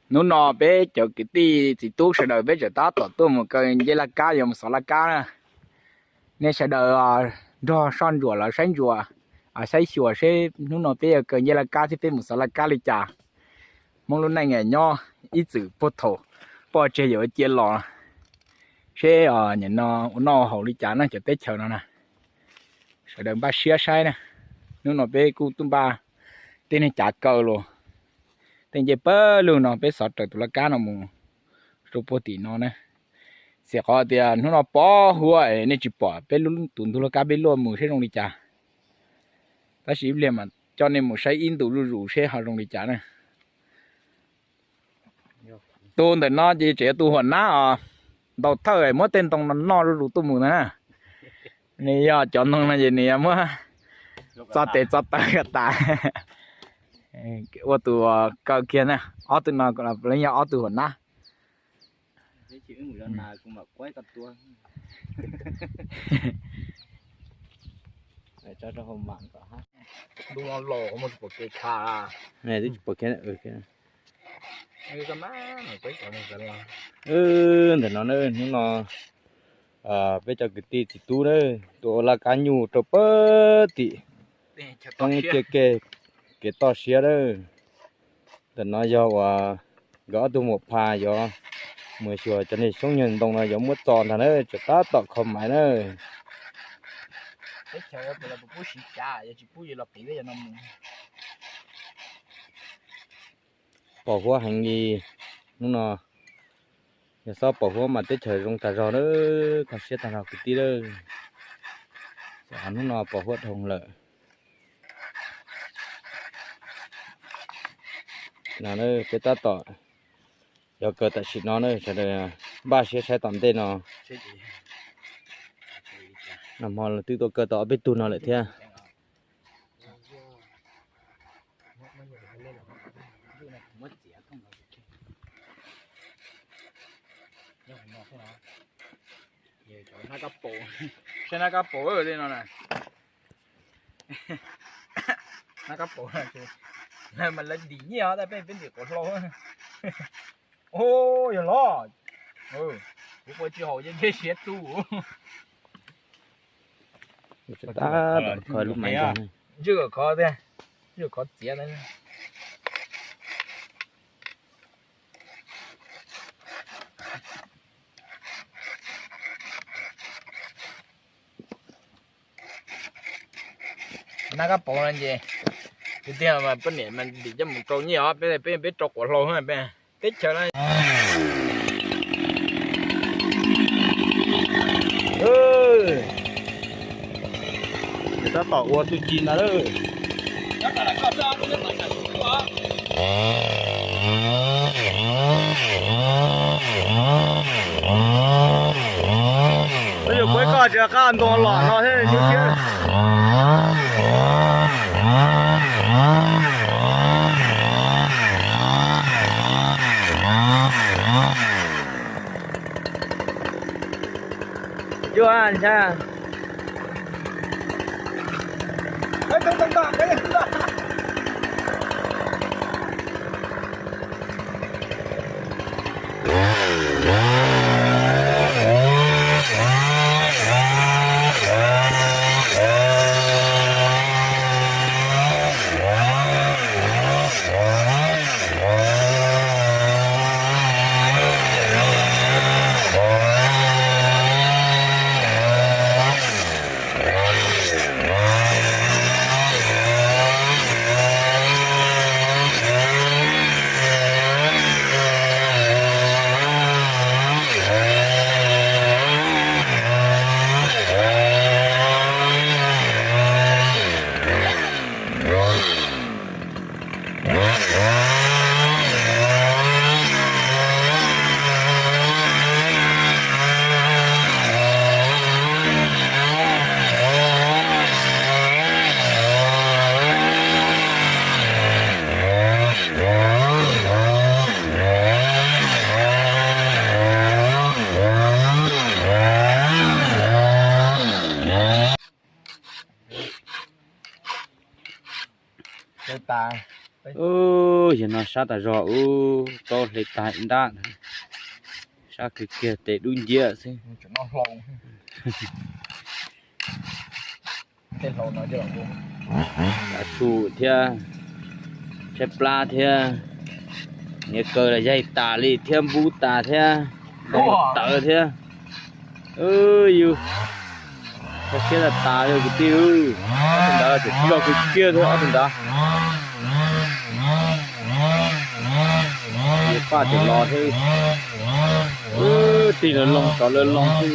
Hnub no peb cov kwv tij txiv tub sawv daws peb tseem tab tom tuaj mus kaw ncej laj kab yuav mus xov laj kab na. Nej sawv daws nrog soj ntsuam los saib ntsuas, saib xyuas seb hnub no peb yuav kaw ncej laj kab thiab peb mus xov laj kab li cas. Hmoob lub neej nyob ib txwm puag thaum poj tseg yuav cia los, seb nim no ua noj haus li cas na cov teb chaws no na. Sawv daws npaj siab saib na. Hnub no peb kuj tuaj npaj tej neeg cav kaw los, tej ncej pawg lug no peb xov raws tus laj kab no mus rau puag tim no na. Txawm qhov tias hnub no pov huab es nej tsis pom peb tus ntug laj kab peb luaj mus seb zoo li cas, tab sis ib pliag mas coj nej mus saib ib ntus zuj zus seb ho zoo li cas na. Tus ntawm no ces tseem yog tus huam nab os, ntaus thawj muab tej ntoo no noj zuj zus tuaj mus ntag na. Nws yog cov ntoo no ces nws yog muab txo tes txo taw kom tas. Ua tus kaw kiag na, ob tug no los yog ob tug huam nab. Ntawm no na, hnub no peb cov kwv tij txiv tub na, tuaj ua laj kab nyuj rau pawg tim roob ciaj ke, kev toj siab na. Ntawm no yog uas nkawd ob tug muam phas yuav mus xyuas cov niag xyoob nyuag ntoo no yuav muab txo ntag na, tseem tab tom kho maiv na. Pom huab heev li hnub no. Yog xob pom huab mas teb chaws zoo tag zog na, kho siab tag zog kwv tij lawm. Hnub no pom huab dhau lawm. No peb tab tom yuav kaw tam sim no na, sawv daws npaj siab saib tom ntej no. Nag hmo twb tuaj kaw tau ob peb tug no lawm thiab. Saib nab kab paus li no na. Nab kab paus mas lawv ntim nyiaj os, peb ntim quav hlau. Yog los, kuv ua tsis haum ces ntshe siav tu. Tab tom kho lub maiv ntag. Ntswj kom khov tiag, ntswj kom khov txiav. Nab kab paus no ces, tiag tiag mas poj niam mas ntim coj mus rau nyiaj os, peb peb peb rau quav hlau peb teb chaws no. Tab tom ua txuj ci ntag lawm. Yuav kuv koj tsis qab ntoo los no thiab. Yuav ntshai. Sab tas zog ub, tau hle tag ib nrab. Sab kiag kiag tes dub nciab xwb. Kav tsum thiab, tshaib plab thiab, niag kaw los yaig tas li thiab, npub tas thiab, tawv thiab. Yus, koj siab tas tas li kwv tij. Ob tug ntawd tseem zog kiag kiag thiab ob tug ntawd. Yus paj tseem los thiab. Tig lawv loog tod lawv loog xwb.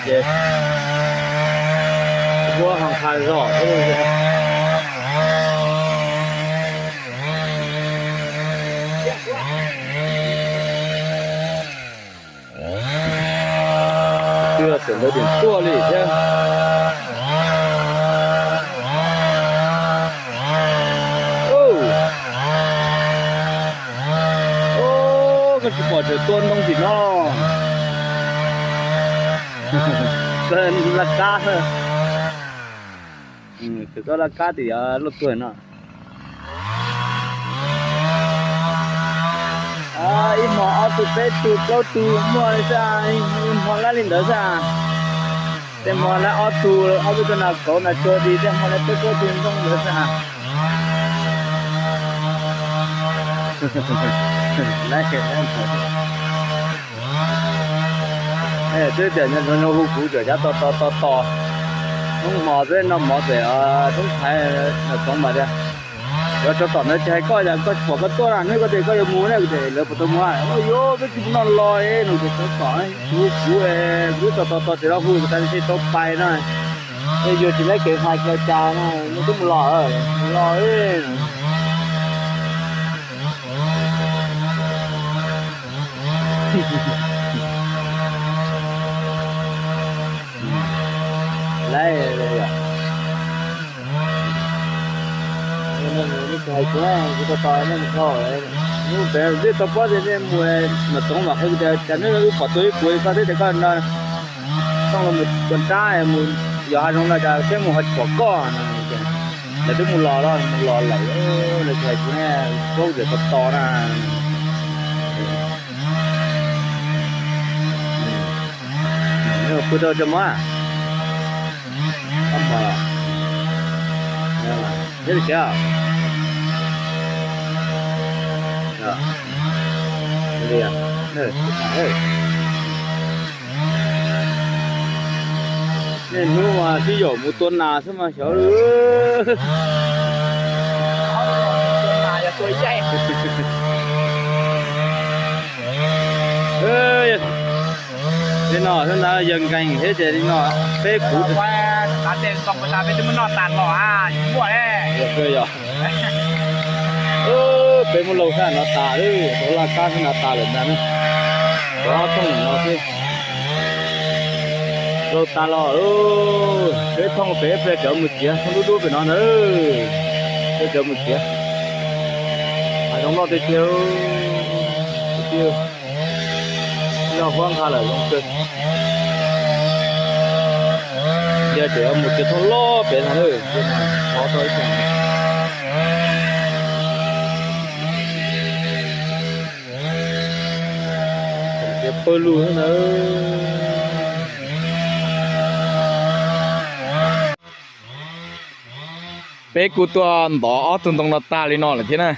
Ces huab ho qha zog. Twb yog tseem ntawd tseem tuaj li thiab. Koj tsis pom tseem tua ntoo tim no. Laj kab, tseem tua laj kab tim loj tuag no. Ib hmo ob tug peb tug plaub tug muaj li xwb, ib hmo lab li ntawd xwb. Tej hmo lab ob tug ob peb tug nas kauv nas tsuag di, tej hmo lab peb plaub tug ntoo ntawd xwb. Twb tias nyob zoo hu kuv txawm xyav tos tos tos tos. Hnub hmo peb noj mov pem roob thaiv no txoov mas tias, yuav rau tom ntawd tsis hais koj, yog koj pom koj tuaj na, hnub koj tias koj yuav mus na, kuv tias lawv puas tau mus. Yuav peb tsis mus no los no ces rau tom, kuv kuv kuv tos tos tos tsev los hu tas li tau pais no. Yuav tsis laib kev hais klo cas no, twb mus los, los. Laib, kuv tos tos nej mus dhau, hnub pem twb tau pob tias nej mus, nom txoov mam qhia kuv tias cas nej wb pom tua ib puas li koj thiab tias koj no, tau los mus tua nrab mus yos hav zoov no cas peb mus ho tsis pom koj no. Lawv twb mus los los mus los lawm, lawv tsis hais kuv ne, paub tias tos tos na. Pw rau cov mov, neb li siav. Nej hnub mas twb yaum mus tua nas xwb mas xyov. Li no xwb ntag, yawg nkeeg thiab ces li no peb kuv. Yog, peb muab laug sab no tas lawm, tau laj kab sab no tas lawm ntag. Tau ob thooj no xwb. Laug tas los, peb thooj pem peb cov mus txiav, thooj dub dub pem no ntag. Peb cov mus txiav. Hav zoov loj tiag tiag. Loj huab nqa lawm zoo kawg. Yog tseem mus txiav thooj loj pem no, thov tau ib txhia. Txiav pawg lug ntawd. Peb kuj tuaj ntov ob tug ntoo no tag li no lawm thiab na.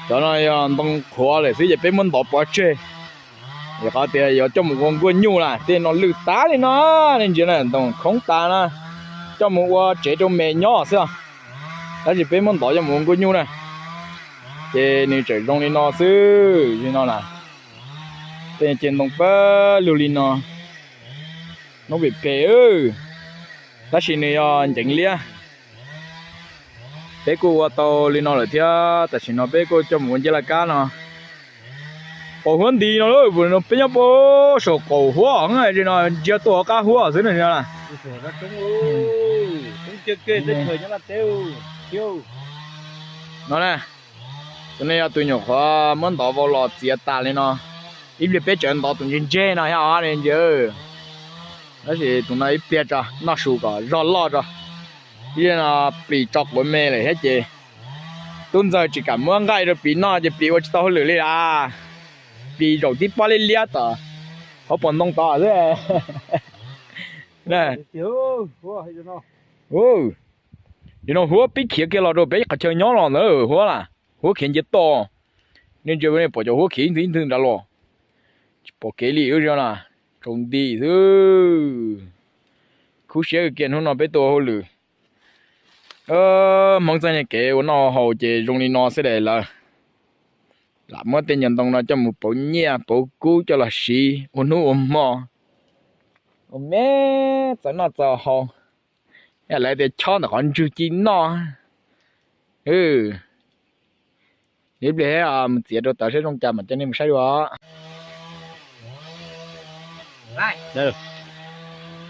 Cov no yog ntoo qhuav lawm xwb ces peb muab ntov pov tseg. Yog qhov tias yuav coj mus ua nkuaj nyuj na, tej no lwj tag li no, nej ntsia na, ntoo khoob tas na, coj mus ua tsev rau me nyob xwb os. Tab sis peb muab ntov coj mus ua nkuaj nyuj na, ces nws tseem zoo li no xwb, li no na. Tej ces ntoo pab lug li no, noob pem pem, tab sis nws yog nceev liab. Peb kuj ua tau li no lawm thiab, tam sim no peb kuj coj mus ua ncaj laj kab no. Qaum huab nti no lawm, peb nyob puag saum qaum huab no, ntsia tuaj hauv qab huab xwb no. No na, tus no yog tus nyuam qhuav muab ntov vau los txiav tas li no. Ib pliag peb tseem ntov tus ntseg ntseg no thiab os, nej ntsia. Tab sis tus no ib pliag tso noj su kom zog loj tso. Ib pliag no plis tso quav me lawm thiab ces tub ntxawg tsis kam muab nqaij rau plis noj ces plis ua tsis tau hauj lwm li lawm. Plis zaum tib pob liab liab tom hauv paus ntoo tod xwb. Nim no huab pib khiav kiag los rau peb qhov chaw nyob los ntawd huab las, huab khiav ncia toj. Nej ntsia nej pom cov huab khiav ib ntwg ib ntwg nrad los, tsis pom kev li ub no na, tsaus nti xwb. Khuv siab kiag hnub no peb tuaj hauj lwm. Hmoob txoj kev ua noj haus ces zoo li no xwb daim lawv. Lam muab tej nyuag ntoo no coj mus pauv nyiaj pauv kub coj los siv ua hnub ua hmo, ua me txaus noj txaus haus. Lawv tias chob ntawm qhov ntswg ci noj. Ib pliag mus txiav rau tawv saib zoo cas mam coj nej mus saib dua.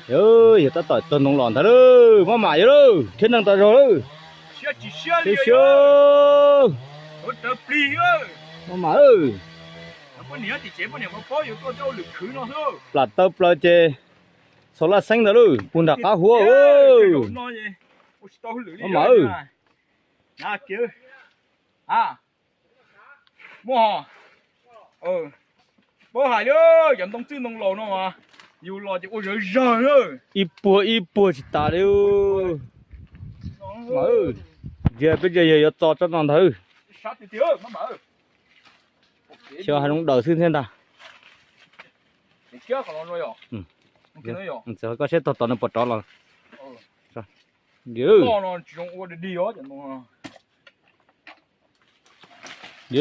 Yog tab tom taug ntoo los ntag lauj, maj mam yog lauj, thiab neeg tas zog lauj. Siab, maj mam, plam taw plaws ces xaus laj xeeb ntawd lauj, puag nram qab huab. Maj mam, muaj, paub hais li, cov ntoo txwj ntoo laus no mas yus los ces ua zawv zawg na. Ib puag ib puag tsis tas li. Ntsia peb ntsia yog yuav txo tsob no ntag. Xyov hais zoo daws xwb thiab ntag. Koj saib tog tom no puas rov los.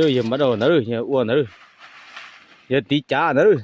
Yog mab daus ntawd, yog ua ntawd, yog tiv cav ntawd.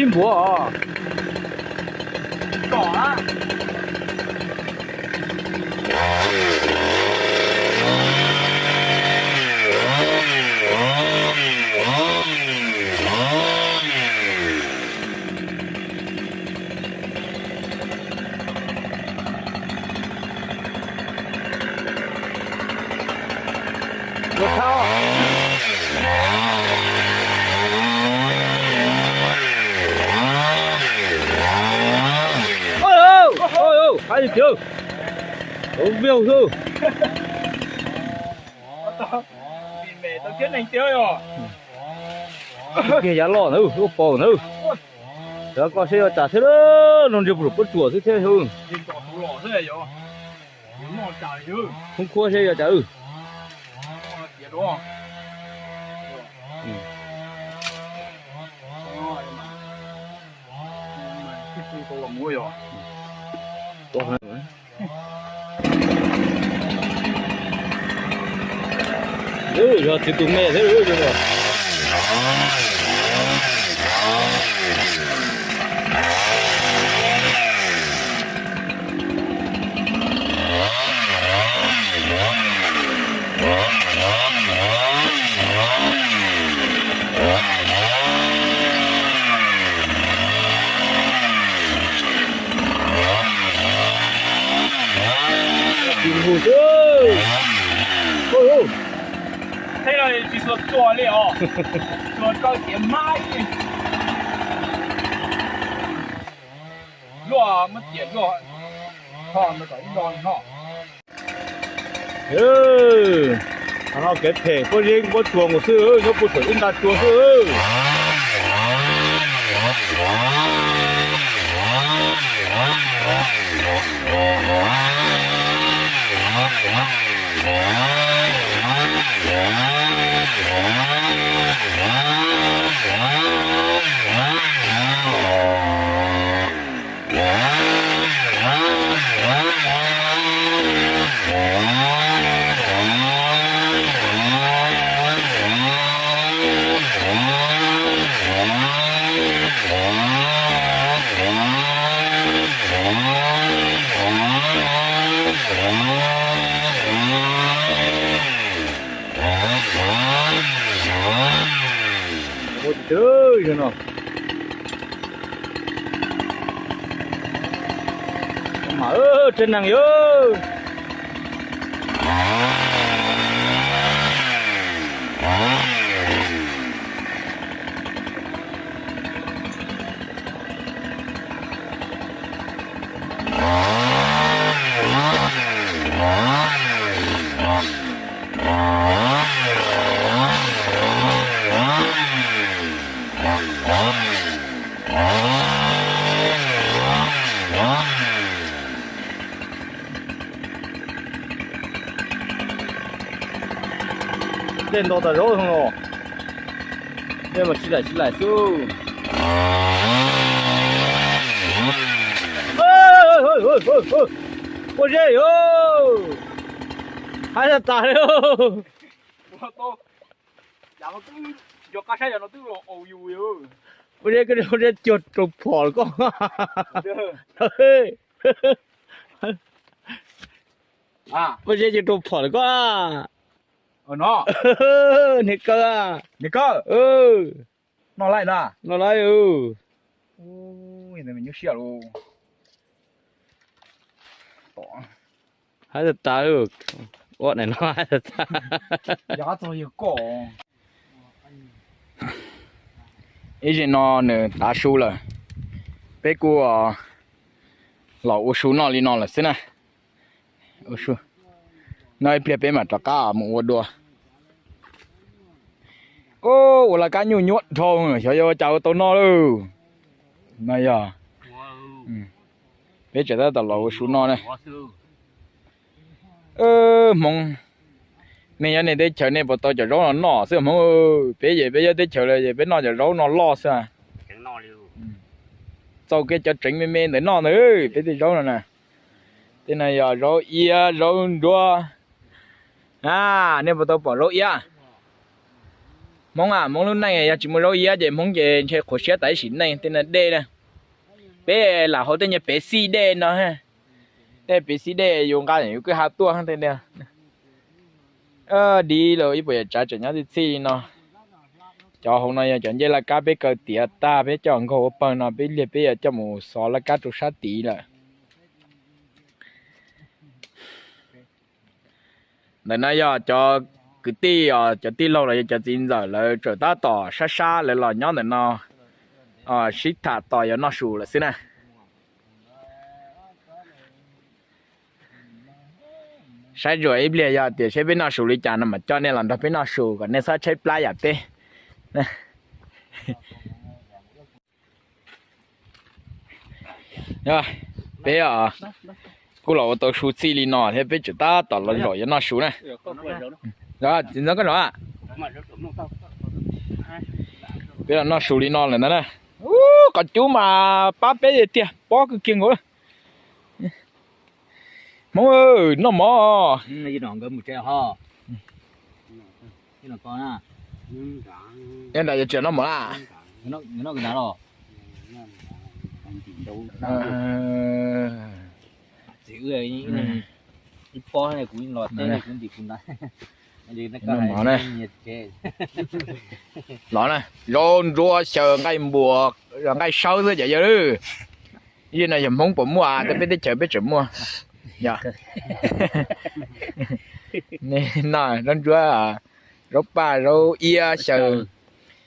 Sib npuav os. Hais tias, viau xwb. Kiag yav loj ntawd, lub paus ntawd. Cov koj seb yuav cas thiab, no ntshe puas puab tsuam xwb thiab. Khoob khuab seb yuav cas. Yog txiv tus me thiab. Tsis hu xwb. Hu, hu. Thiab tsis txuas txuas li os. Txuas rau tias mab ib. Luaj muab tias luaj. Ho no kom ib lo no. Qhov no kev phem pob zeb kuj muab tsuag nkaus xwb, nyob puag saum ib nta tsua xwb. Ua tw no. Mas tsev neeg yog. Dej nto tas zaub no. Dej mas tsis laim tsis laim xwb. Pob zeb yog. Haib tag tas li. Pob zeb, pob zeb cuag rau phom koj. Pob zeb cuag rau phom koj. Niag kawg. Niag kawg. Noj laij na. Noj laij. Haib tag tas. Ua daim no haib tag tas. Ib zim no nws tav su lawm, peb kuj los ua su noj li no lawm xwb na. Noj ib pliag peb mam rov qab mus ua dua. Ua laj kab nyuaj nyuaj dhau, xyov yuav ua cas ua tau noj lawm. No yog peb tseem tab tom los ua su noj na. Hmoob, nej nyob nej teb chaws nej puas tau cov zaub no noj xwb Hmoob? Peb ces peb nyob teb chaws lawm ces peb noj cov zaub no loj xwb. Txaus kiag cov tseev me me ntawd noj ntawd, peb tej zaub no na. Tej no yog zaub iab zaub nruab. A, nej puas tau pom zaub iab? Hmoob a, Hmoob lub neej yog tsis muaj zaub iab ces Hmoob ces ntshe qhuav siab tas ib sim neej. Tej no dej na, peb lam hauv tej nyuag pev xij dej no. Tej pev xij dej yus nqa yus kwj ha tuaj tej. Dib los ib puas yam tsav tseem nyob txij txhij li no. Cov hauv no yog cov ncej laj kab peb kaw tiav tag peb coj nkaug ua pawg no, peb liag peb yuav coj mus xov laj kab rau sab tid lawm. Ntawm no yog cov kwv tij os, cov tij laug los yog cov txiv ntxawm lawv tseem tab tom sab sab lawv los nyob ntawm no sib tham tos yuav noj su lawm xwb na. Saib tsuas ib pliag yog tias seb peb noj su li cas no mas coj nej los nrog peb noj su kom nej txhob tshaib plab yam peb. Peb kuj los ua tau su txij li no thiab peb tseem tab tom los zaum yuav noj su na. Txiv ntxawm koj zaum. Peb los noj su li no lawm ntag na. Qos cub mas pab peb tiag, pob kawg kiag nkaus. Hmoob noj mov. Nyob nram yog tsis noj mov na. Noj mov na. Los na, zaub ntsuab xyaw nqaij npuas, nqaij sawb xwb cov yawg. Yog no yog Hmoob puas muaj, tej peb teb chaws peb tseem muaj. Yog no zaub ntsuab, zaub paj, zaub iab xyaw,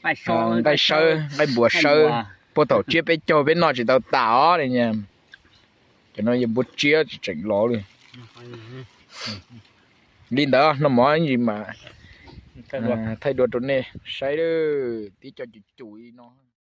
nqaij sawb, nqaij npuas sawb. Puag thaum tsiab peb caug peb noj tsis tau tas os. Cov no yog npua tsiab tseem los li. Li ntawd noj mov ib ntsis mas thaij dua rau nej saib, tib co cum cum li no.